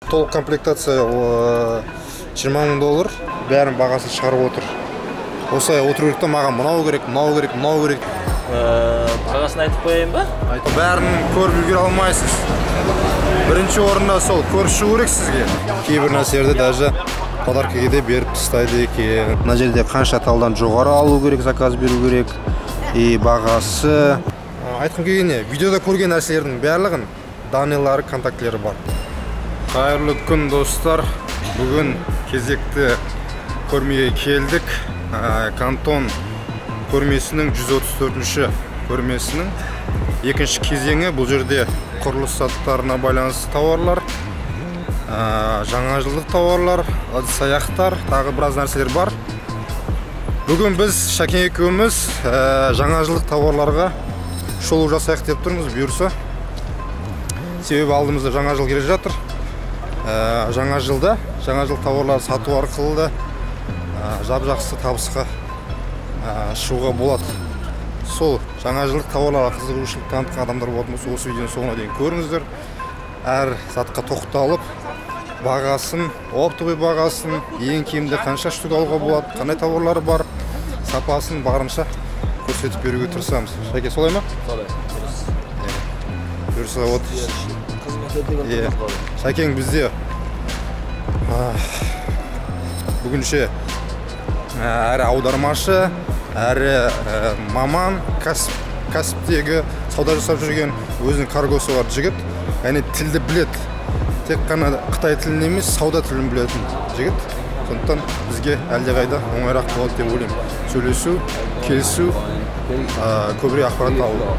Толық комплектация 20 мың доллар, бәрін бағасын шығарып отыр. Осылай отыру керек та, маған мынау керек, мынау керек, мынау керек. Бағасын айтып қояйын ба? Айтып, бәрін көріп үлгере алмайсыз. Бірінші орында сол көріп шығу керек сізге. Кейбір нәрселерді даже подаркаға де беріп тастайды екен. Мына жерде қанша талдан жоғары алу керек, заказ беру керек и бағасы. Айтқым келгені, видеода көрген нәрселердің барлығын данныйлары, контактілері бар. Қайырлы күн, достар. Бүгін кезекті көрмеге келдік. Кантон көрмесінің 134-ші көрмесінің екінші кезеңі. Бұл жерде құрылыс заттарына байланысты тауарлар, жаңа жылдық тауарлар, ыдыс аяқтар, тағы біраз нәрселер бар. Бүгін біз Шәкен екеуміз жаңа жылдық тауарларға шолу жасайық деп тұрмыз, бұйырса. Себебі алдымызда жаңа жыл келе жатыр. Жаңа жылда жаңа жыл тауарлары сату арқылы да жап-жақсы табысқа шығуға болады. Сол жаңа жылдық тауарларға қызығушылық танытқан адамдар болатын болса, осы видеоның соңына дейін көріңіздер. Әр затқа тоқталып, бағасын, оптовый бағасын, ең кемінде қанша штук алуға болады, қандай тауарлары бар, сапасын барынша көрсетіп беруге тырысамыз. Шәке, солай ма? Солай. Бұйырса, вот. Шәкең бізде бүгінше әрі аудармашы, әрі маман, кәсіптегі сауда жасап жүрген, өзінің каргосы бар жігіт. Яғни тілді біледі. Тек қана қытай тілін емес, сауда тілін білетін жігіт. Сондықтан бізге әлдеқайда оңайырақ болады деп ойлаймын. Сөйлесу, келісу, көбірек ақпарат алу.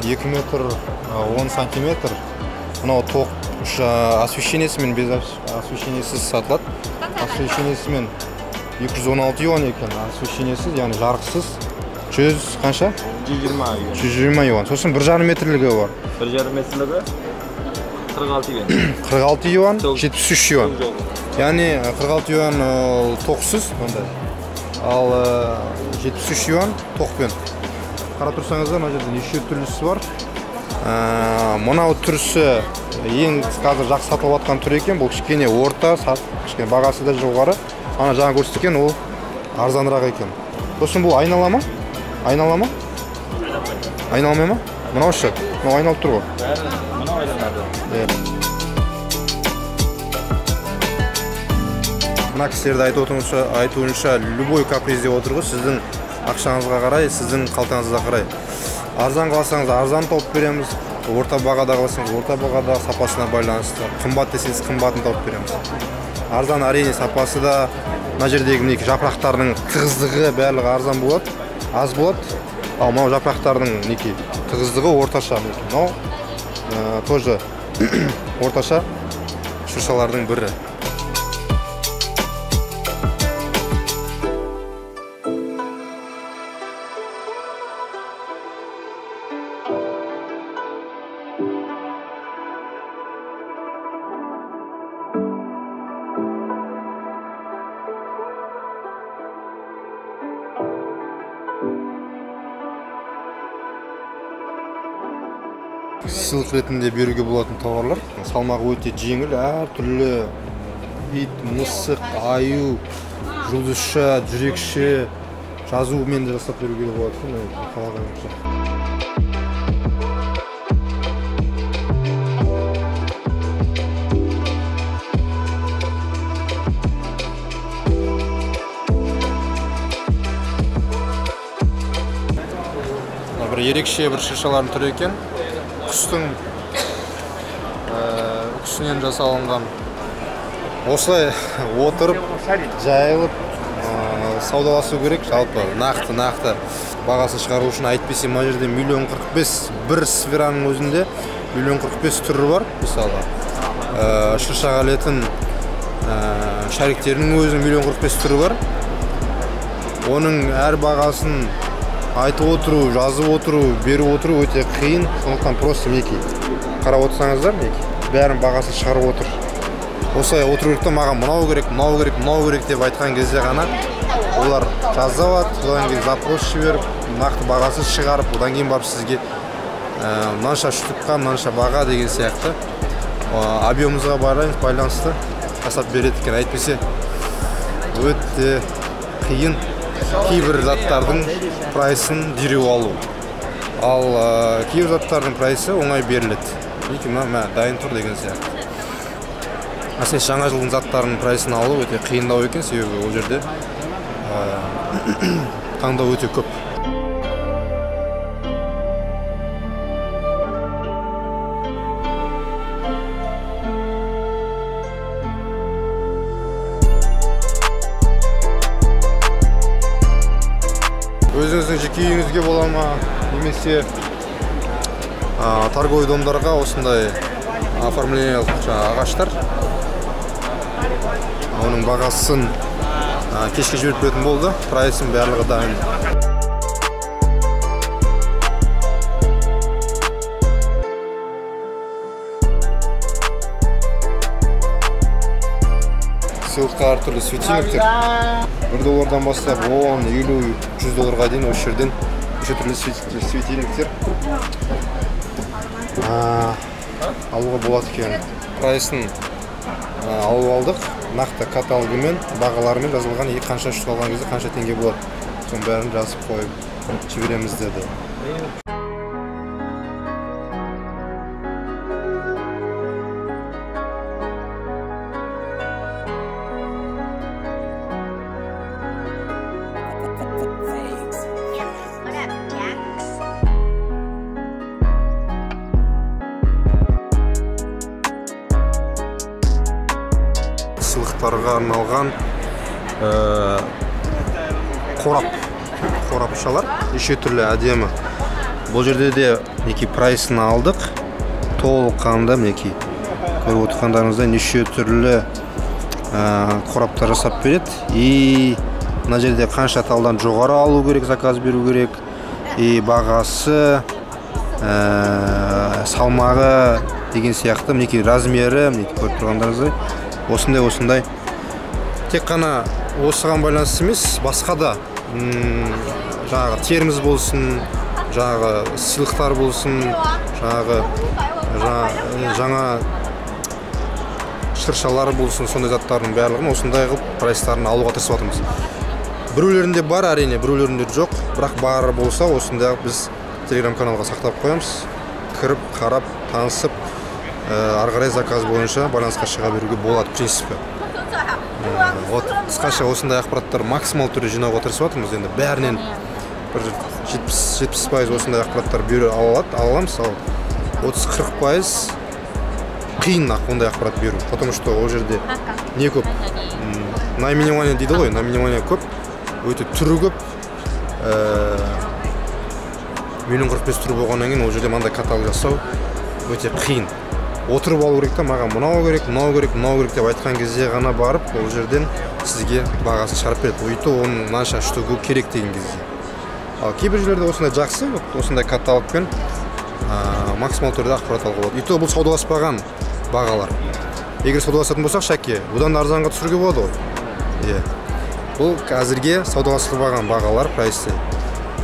2 метр 10 сантиметр. Мынау тоқ освещениесімен, без освещениесіз сатылады. Освещениесімен 216 юан екен. Освещениесіз, яғни жарықсыз 100 қанша? 120 юан. 120 юан. Сосын 1,5 метрлігі бар. 1,5 метрлігі 46 юан. 46 юан, 73 юан. Яғни 46 юан тоқсыз мындай. Ал 73 юан тоқпен. Қарап тұрсаңыздар, мына жерде неше түрлісі бар. Мынау түрісі ең қазір жақсы сатылып жатқан түрі екен. Бұл кішкене орта, кішкене бағасы да жоғары. Ана жаңа көрсеткен ол арзанырақ екен. Сосын бұл айнала ма? Айнала ма? Айналмай ма? Мынау ше? Мынау айналып тұр ғой. Мынау айланады. Мына кісілерді айтуынша, любой каприз деп отыр ғой, сіздің ақшаңызға қарай, сіздің қалтаңызға қарай. Арзан қалсаңыз, арзан тауып береміз, орта бағада қалсаңыз, орта бағада, сапасына байланысты. Қымбат десеңіз, қымбатын тауып береміз. Арзан әрине сапасы да, мына жердегі мінекей жапырақтарының тығыздығы барлығы арзан болады, аз болады. Ал мынау жапырақтардың мінекей тығыздығы орташа. Мынау тоже орташа шыршалардың бірі. Сыйлық ретінде беруге болатын тауарлар. Салмағы өте жеңіл, әртүрлі ит, мысық, аю, жұлдызша, жүрекше жазумен де жасап беруге болады. Қалағанша. Бір ерекше бір шыршалардың түрі екен. Құстың үкісінен жасалынған. Осылай отырып, жайылып, саудаласу керек. Жалпы нақты бағасын шығару үшін әйтпесе мына жерде 1,045 000 бір сфераның өзінде 1,045 000 түрі бар. Мысалы, шыршаға ілетін Шариктерінің өзінің 1,045 миллион түрі бар. Оның әр бағасын айтып отыру, жазып отыру, беріп отыру өте қиын. Сондықтан просто мінекей қарап отырсаңыздар, мінекей бәрін бағасын шығарып отыр. Осылай отыру керек те, маған мынау керек, мынау керек, мынау керек деп айтқан кезде ғана олар жаза алады, одан кейін запрос жіберіп, нақты бағасын шығарып, одан кейін барып сізге мынанша штукқа, мынанша баға деген сияқты объемыңызға байланысты жасап береді екен. Әйтпесе өте қиын кейбір заттардың прайсын дереу алу. Ал кейбір заттардың прайсы оңай беріледі. Мінекей мына дайын тұр деген сияқты. Әсіресе жаңа жылдың заттарының прайсын алу өте қиындау екен, себебі ол жерде таңдау өте көп. Өзіңіздің жеке үйіңізге бола ма, немесе торговый домдарға осындай оформлениялық ағаштар, оның бағасын кешке жіберіп беретін болды, прайсын барлығы дайын. Сыйлыққа әртүрлі светильниктер 1 доллардан бастап 10, 50, 100 долларға дейін осы жерден неше түрлі светильниктер алуға болады екен. Прайсын алып алдық, нақты каталогымен, бағаларымен жазылған, қанша штук алған кезде қанша теңге болады, соның бәрін жазып қойып жібереміз деді. Сыйлықтарға арналған қорапшалар неше түрлі әдемі. Бұл жерде де мінекей прайсын алдық, толыққанды мінекей көріп отырғандарыңыздай неше түрлі қораптар жасап береді. И мына жерде қанша талдан жоғары алу керек, заказ беру керек, и бағасы, салмағы деген сияқты, мінекей размері, мінекей көріп тұрғандарыңыздай осындай осындай. Тек қана осыған байланысты емес, басқа да жаңағы терміз болсын, жаңағы сыйлықтар болсын, жаңағы жаңа шыршалар болсын, сондай заттардың барлығын осындай қылып прайстарын алуға тырысып жатырмыз. Біреулерінде бар әрине, біреулерінде жоқ, бірақ бары болса осындай біз телеграм каналға сақтап қоямыз, кіріп, қарап, танысып, ары қарай заказ бойынша байланысқа шыға беруге болады, в принципе. Вот қысқаша осындай ақпараттар максимал түрде жинауға тырысып жатырмыз. Енді бәрінен бір 70% осындай ақпараттар бере аламыз, ал 30-40% қиын ондай ақпарат беру, потому что ол жерде не көп, наименование дейді ғой, наименование көп, өте түрі көп, 1,045 миллион түрі болғаннан кейін ол жерде мынандай каталог жасау өте қиын. Отырып алу керек та, маған мынау керек, мынау керек, мынау керек деп айтқан кезде ғана барып, ол жерден сізге бағасын шығарып береді. Өйті оның мынанша штугы керек деген кезде. Ал кейбір жерлерде осындай жақсы, осындай каталогпен максимал түрде ақпарат алуға болады. Өйті бұл саудаласпаған бағалар. Егер саудаласатын болсақ, шәке, бұдан да арзанға түсіруге болады ғой. Иә. Бұл әзірге саудаласылмаған бағалар, прайсы.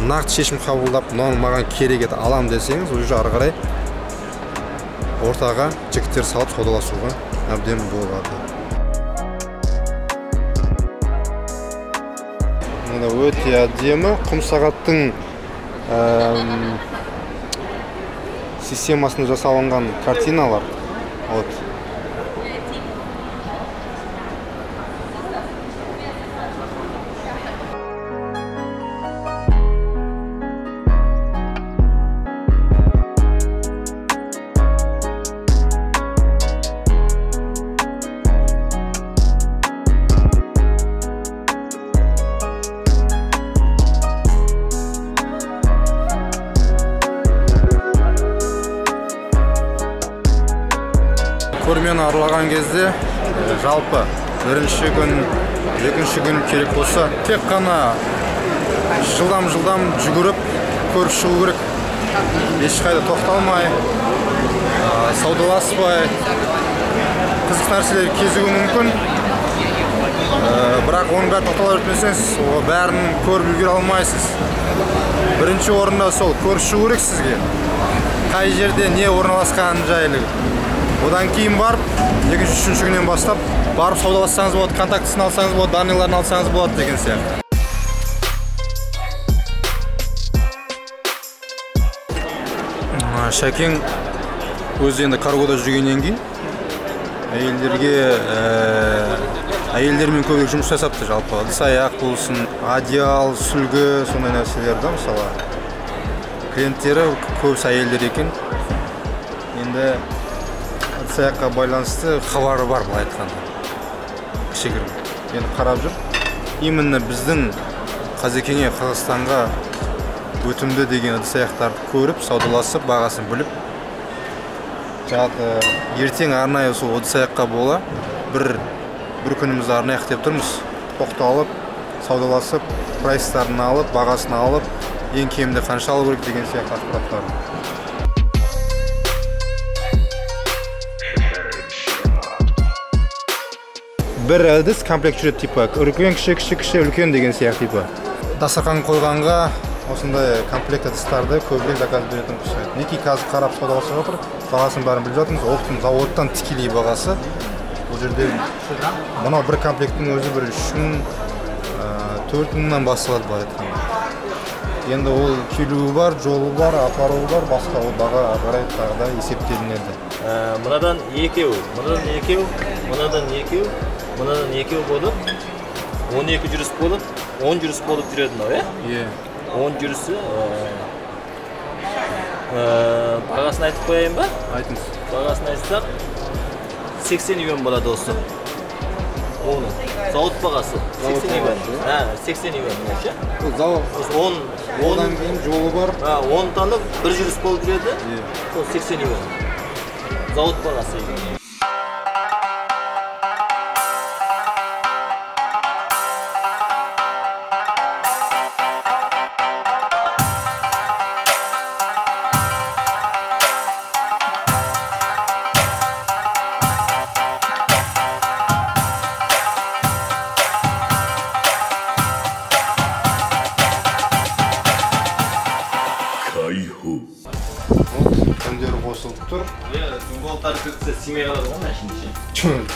Нақты шешім қабылдап, мынау маған керек еді, алам десеңіз, уже ары қарай ортаға жігіттер салып саудаласуға әбден болады. Мына өте әдемі құм сағаттың системасында жасалынған картиналар. Вот. Көрмені аралаған кезде жалпы Бірінші күн, екінші күн керек болса, тек қана жылдам-жылдам жүгіріп көріп шығу керек. Ешқайда тоқталмай, саудаласпай, қызық нәрселер кезігуі мүмкін. Бірақ оның бәрін тоқтала бермесеңіз, бәрін көріп үлгере алмайсыз. Бірінші орында сол көріп шығу керек сізге. Қай жерде не орналасқаны жайлы. Одан кейін барып, екінші, үшінші күннен бастап барып саудалассаңыз болады, контактісін алсаңыз болады, данныйларын алсаңыз болады деген сияқты. Шәкең өзі енді каргода жүргеннен кейін әйелдермен көбірек жұмыс жасапты жалпы. Ыдыс аяқ болсын, одеял, сүлгі, сондай нәрселер да, мысалы. Клиенттері көбісі әйелдер екен. Енді ыдыс аяққа байланысты хабары бар, былай айтқанда. Кішігірім. Енді қарап жүр. Именно біздің Қазекеңе, Қазақстанға өтімді деген ыдыс аяқтарды көріп, саудаласып, бағасын біліп, жалпы ертең арнайы сол ыдыс аяққа бола бір күнімізді арнайық деп тұрмыз. Тоқталып, саудаласып, прайстарын алып, бағасын алып, ең кемінде қанша алу керек деген сияқты ақпараттар. Бір ыдыс комплект жүреді, типа үлкен, кіші, кіші, кіші, үлкен деген сияқты типа. Дастархан қойғанға осындай комплект ыдыстарды көбірек заказ беретін ұқсайды. Мінекей қазір қарап саудаласып жатыр, бағасын бәрін біліп жатырмыз. Оптом заводтан тікелей бағасы. Бұл жерде мынау бір комплекттің өзі бір 3000, 4000-нан басталады былай айтқанда. Енді ол келуі бар, жолы бар, апаруы бар, басқа ол баға ары қарай тағы да есептелінеді. Мынадан екеу, мынадан екеу, мынадан екеу, мынадан екеу болып, 12 жүріс болып, 10 жүріс болып жүреді мынау, иә? Иә. 10 жүрісі, бағасын айтып қояйын ба? Айтыңыз. Бағасын айтсақ, 80 юан болады осы. Оны. Зауыт бағасы. 80 юан. Ha, 80 юан вообще. Бұл зауыт. Осы 10, одан кейін жолы бар. Ha, 10 тонна бір жүріс болып жүреді. Иә. Сол 80 юан. Зауыт бағасы.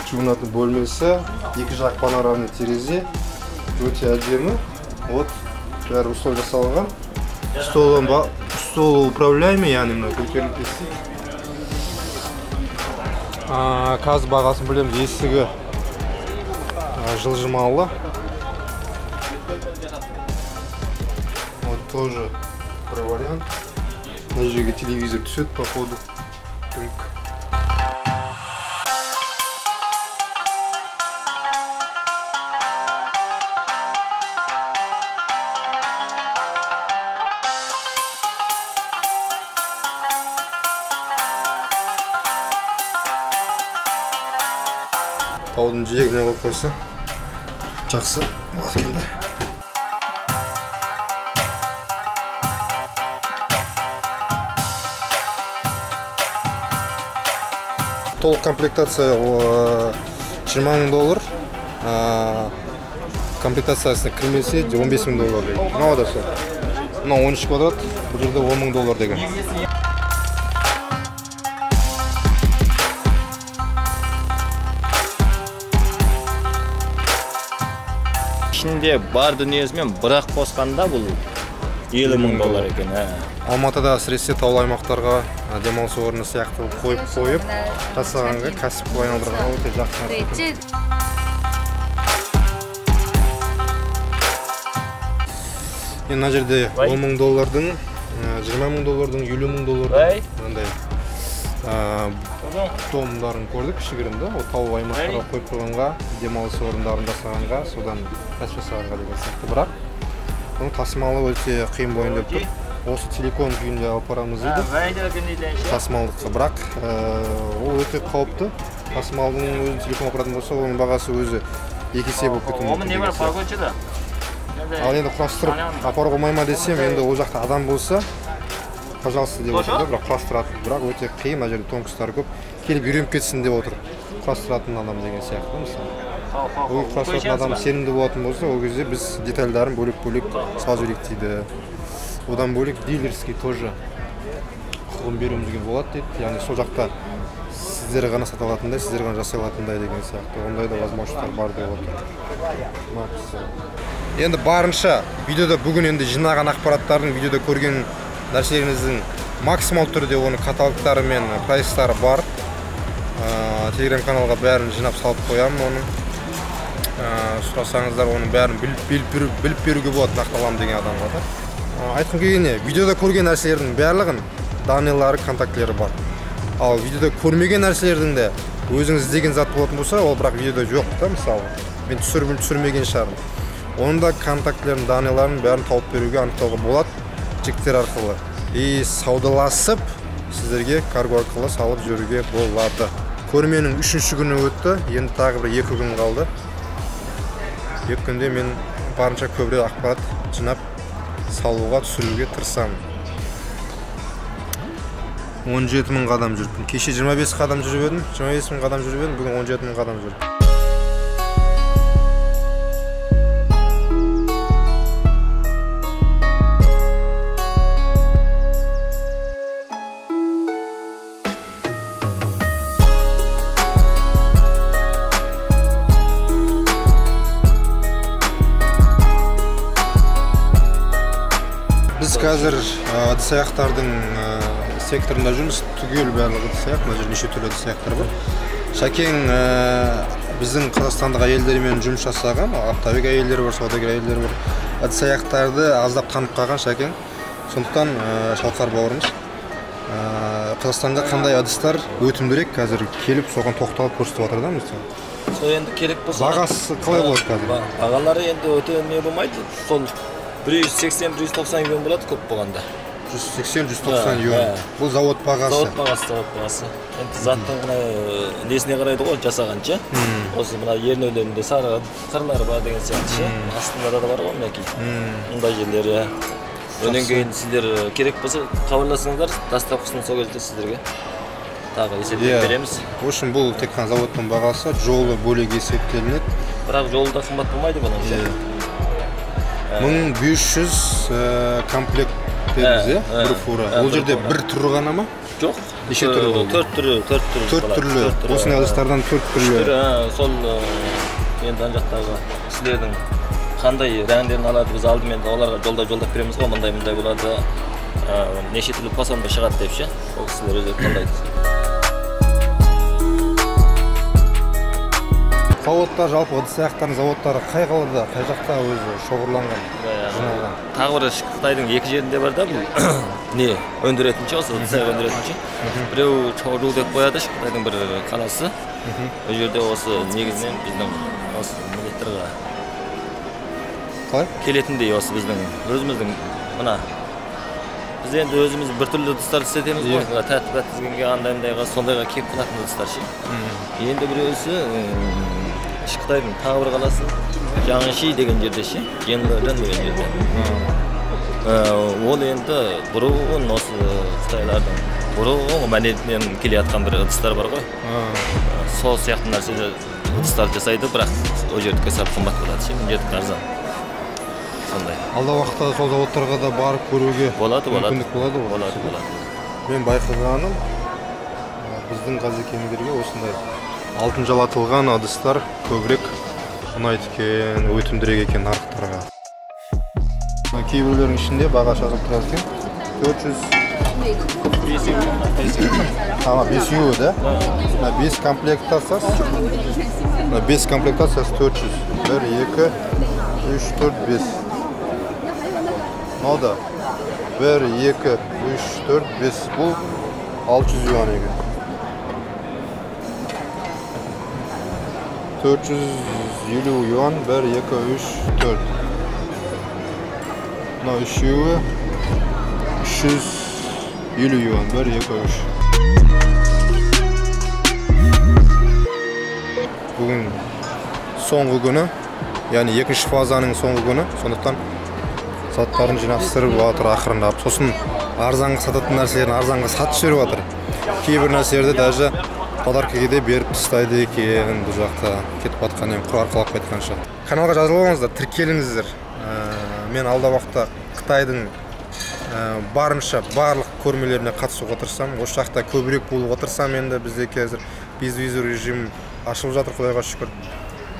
Жуынатын бөлмесі, екі жақ панорамный терезе, өте әдемі. Вот, бәрі условия жасалған. Стол управляемый, яғни мына көтеріліп кетсе. Қазір бағасын білеміз, есігі жылжымалы. Вот тоже бір вариант. Мына жерге телевизор түседі, походу. Таудың жиегіне қойып қойса жақсы болады екен да. Толық комплектация 20 мың доллар. Комплектациясына кірмесе 15 мың доллар деген. Мынау да сол. Мынау 13 квадрат, бұл жерде 10 мың доллар деген. Ішінде бар дүниесімен бірақ қосқанда бұл 50 мың доллар екен. Алматыда әсіресе таулы аймақтарға демалыс орны сияқты қойып жасағанға, кәсіп қылып айналдырғанға өте жақсы нәрсе. Енді мына жерде 10 мың доллардың, 20 мың доллардың, 50 мың доллардың мынандай домдарын көрдік кішігірім да, ол таулы аймақтарға қойып қойғанға, демалыс орындарын жасағанға, содан кәсіп жасағанға деген сияқты. Бірақ оның тасымалы өте қиын болайын деп тұр. Осы телеком күйінде алып барамыз дейді тасымалдыққа, бірақ ол өте қауіпті. Тасымалдың өзін телефон апаратын болса, оның бағасы өзі 2 есе болып кетуі мүмкін. Ал енді құрастырып апаруға болмай ма десем, енді ол жақта адам болса, пожалуйста деп отыр, бірақ құрастырады. Бірақ өте қиын, мына жерде тонкостары көп. Келіп үйреніп кетсін деп отыр. Құрастыратын адам деген сияқты, мысалы. Ол құрастыратын адам сенімді болатын болса, ол кезде біз детальдарын бөлек-бөлек салып жіберейік дейді. Одан бөлек дилерский тоже құқығын беруімізге болады дейді. Яғни сол жақта сіздер ғана сата алатындай, сіздер ғана жасай алатындай деген сияқты. Ондай да возможностьтар бар деп отыр. Енді барынша видеода бүгін енді жинаған ақпараттардың, видеода көрген нәрселеріңіздің максимал түрде оның каталогтары мен прайстары бар. Телеграм каналға бәрін жинап салып қоямын оның. Сұрасаңыздар оның бәрін біліп беруге болады, нақты аламын деген адамға да. Айтқым келгені, видеода көрген нәрселердің барлығын данныйлары, контактілері бар. Ал видеода көрмеген нәрселердің де өзіңіз іздеген зат болатын болса, ол бірақ видеода жоқ та, мысалы. Мен түсірмеген шығармын. Оның да контактілерін, данныйларын бәрін тауып беруге, анықтауға болады жігіттер арқылы. И саудаласып сіздерге карго арқылы салып жіберуге болады. Көрменің 3-ші күні өтті, енді тағы бір 2 күн қалды. 2 күнде мен барынша көбірек ақпарат жинап салуға, түсіруге тырысамын. 17 мың қадам жүріппін. Кеше 25 қадам жүріп едім, 25 мың қадам жүріп едім, бүгін 17 мың қадам жүрдім. Біз қазір ыдыс аяқтардың секторында жүрміз. Түгел барлығы ыдыс аяқ. Мына жерде неше түрлі ыдыс аяқтар бар. Шәкең біздің қазақстандық әйелдермен жұмыс жасаған, оптовик әйелдер бар, саудагер әйелдер бар. Ыдыс аяқтарды аздап танып қалған Шәкең. Сондықтан Шалқар бауырымыз Қазақстанда қандай ыдыстар өтімдірек қазір келіп соған тоқталып көрсетіп жатыр да, мысалы. Сол енді керек болса. Бағасы қалай болады қазір? Бағалары енді өте не болмайды. Сол 180-190 юан болады көп болғанда. 180-190 юан. Бұл завод бағасы. Завод бағасы, завод бағасы. Енді заттың мына несіне қарайды ғой, жасағанша. Осы мына ернеулерінде сары қырлары бар деген сияқты ше. Астында да бар ғой мінекей. Мындай жерлері. Одан кейін сіздер керек болса хабарласыңыздар, доставкасын сол кезде сіздерге тағы есептеп береміз. В общем, бұл тек қана заводтың бағасы, жолы бөлек есептелінеді. Бірақ жолы да қымбат болмайды бұның ше. 1500 комплект дедіңіз, иә? Бір фура. Ол жерде бір түрі ғана ма? Жоқ. Неше түрі болды? 4 түрі, 4 түрі. 4 түрлі. Осындай ыдыстардан 4 түрлі. Сол енді ана жақтағы кісілердің қандай рәңдерін алады, біз алдымен оларға жолдап береміз ғой, мындай-мындай болады, неше түрлі фасонда шығады деп ше. Ол кісілер өздері таңдайды. Заводтар, жалпы ыдыс аяқтардың заводтары қай қалада, қай жақта өзі шоғырланған, жиналған? Тағы бір Қытайдың 2 жерінде бар да бұл не өндіретін ше, осы ыдыс аяқ өндіретін ше. Біреу Чоужу деп қояды, Қытайдың бір қаласы. Ол жерде осы негізінен біздің осы милләттерге қалай келетіндей осы біздің өзіміздің мына біз енді өзіміз бір түрлі ыдыстар істетеміз ғой, мына тәртіп тізгенге андай-мындайға сондайға келіп қалатын ыдыстар ше. Енді біреусі Қытайдың тағы бір қаласы Жаңши деген жерде ше, Генлерден деген жерде. Ол енді бұрын осы қытайлардың бұрынғы мәдениетінен келе жатқан бір ыдыстар бар ғой. Сол сияқты нәрселер ыдыстар жасайды, бірақ ол жердікі сәл қымбат болады ше, мына жердікі арзан. Сондай. Алдағы уақытта сол заводтарға да барып көруге болады, болады. Мүмкіндік болады ғой? Болады, болады. Мен байқағаным, біздің қазекеңдерге осындай алтын жалатылған ыдыстар көбірек ұнайды екен, өтімдірек екен нарықтарға. Кейбіреулердің ішінде баға жазылып тұрады екен. 400 бесеуі, да? Мына 5 комплектациясы. Мына 5 комплектациясы 400. 1, 2, 3, 4, 5. Мынау да 1, 2, 3, 4, 5. Бұл 600 юан екен. 450 юан, 1, 2, 3, 4. Мынау үшеуі 350 юан, 1, 2, 3. Бүгін соңғы күні, яғни екінші фазаның соңғы күні, сондықтан заттарын жинастырып жатыр ақырындап. Сосын арзанға сататын нәрселерін арзанға сатып жіберіп жатыр. Кейбір нәрселерді даже подаркаға де беріп тастайды екен бұл жақта кетіп жатқан, енді құр арқалап қайтқанша. Каналға жазылып алыңыздар, тіркеліңіздер. Мен алда уақытта Қытайдың барынша барлық көрмелеріне қатысуға тырысамын. Осы жақта көбірек болуға тырысамын. Енді бізде қазір безвизовый режим ашылып жатыр, Құдайға шүкір.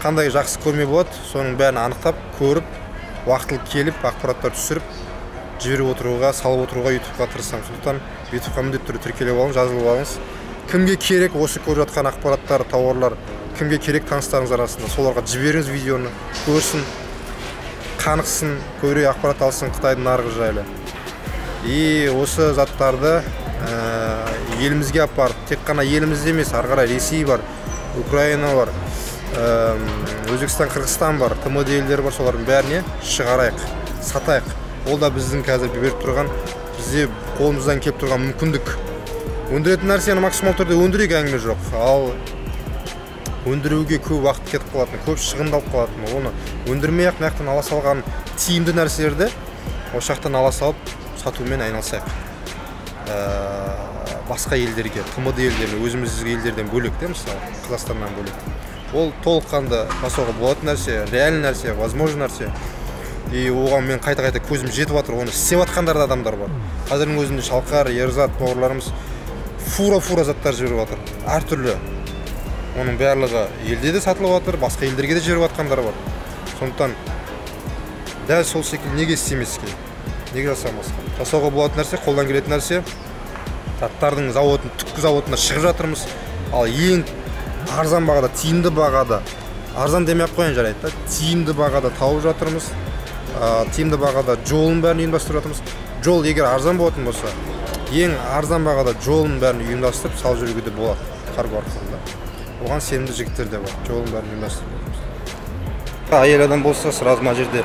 Қандай жақсы көрме болады, соның бәрін анықтап, көріп, уақытылы келіп, ақпараттар түсіріп, жіберіп отыруға, салып отыруға ютубқа тырысамын. Сондықтан ютубқа міндетті түрде тіркеліп алыңыз, жазылып алыңыз. Кімге керек осы көріп жатқан ақпараттар, тауарлар, кімге керек таныстарыңыз арасында, соларға жіберіңіз видеоны, көрсін, қанықсын, көбірек ақпарат алсын Қытайдың нарығы жайлы. И осы заттарды елімізге апарып, тек қана елімізде емес, ары қарай Ресей бар, Украина бар, Өзбекстан, Қырғызстан бар, ТМД елдері бар, солардың бәріне шығарайық, сатайық. Ол да біздің қазір беріп тұрған, бізде қолымыздан келіп тұрған мүмкіндік. Өндіретін нәрсені максимал түрде өндірейік, әңгіме жоқ. Ал өндіруге көп уақыт кетіп қалатын, көп шығындалып қалатын, оны өндірмей ақ мына жақтан ала салған тиімді нәрселерді осы жақтан ала салып сатумен айналысайық. Басқа елдерге, ТМД елдеріне, өзіміздің елдерден бөлек те, мысалы, Қазақстаннан бөлек. Ол толыққанды жасауға болатын нәрсе, реальный нәрсе, возможный нәрсе. И оған мен қайта-қайта көзім жетіп жатыр, оны істеп жатқандар да адамдар бар. Қазірдің өзінде Шалқар, Ерзат бауырларымыз фура-фура заттар жіберіп жатыр, әртүрлі. Оның барлығы елде де сатылып жатыр, басқа елдерге де жіберіп жатқандар бар. Сондықтан дәл сол секілді неге істемеске, неге жасамасқа? Жасауға болатын нәрсе, қолдан келетін нәрсе. Заттардың зауытын, түпкі зауытына шығып жатырмыз. Ал ең арзан бағада, тиімді бағада, арзан демей ақ қояйын, жарайды да, тиімді бағада тауып жатырмыз. Тиімді бағада жолын бәрін ұйымдастырып жатырмыз. Жол егер арзан болатын болса, ең арзан бағада жолын бәрін ұйымдастырып салып жүруге де болады карго арқылы да. Оған сенімді жігіттер де бар, жолын бәрін ұйымдастырып жатырмыз. Әйел адам болса, сразу мына жерде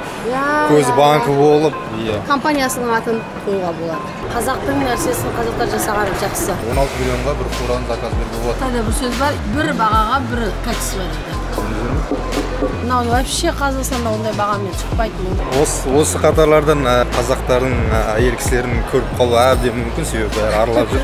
көзі банкі болып, иә. Компаниясының атын қоюға болады. Қазақтың нәрсесін қазақтар жасаған жақсы. 16 миллионға бір фураны заказ беруге болады. Қытайда бір сөз бар, бір бағаға бір качество дейді. Мынау вообще Қазақстанда ондай бағамен шықпайтын. Осы қатарлардан қазақтардың әйел кісілерін көріп қалу әбден мүмкін, себебі бәрі аралап жүр.